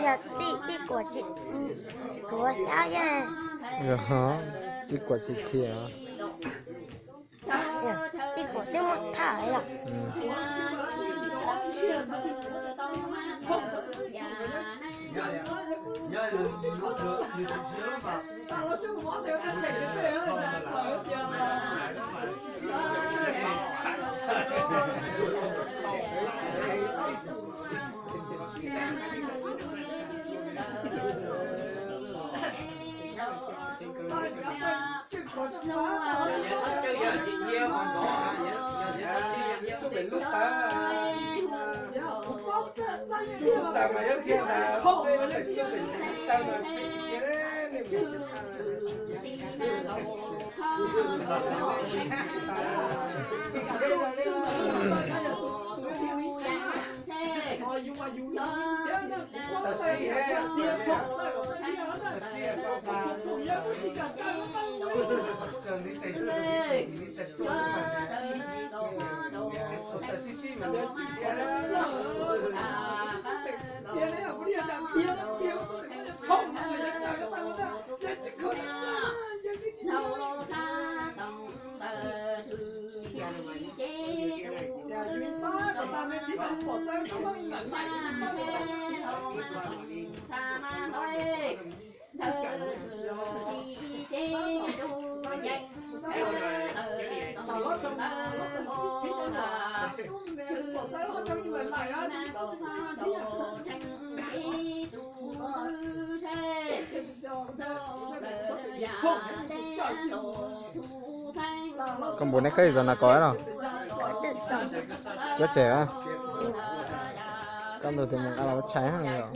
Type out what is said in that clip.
Yog tij, tij kuam tsis, kuam xyab yeej. Tij kuam tsis khiav. Tij kuam twb muaj thaj yom. Koj npus neb koj ib tau na koj no. Cov tsev, koj ntug tias mus nqa los tshais yom.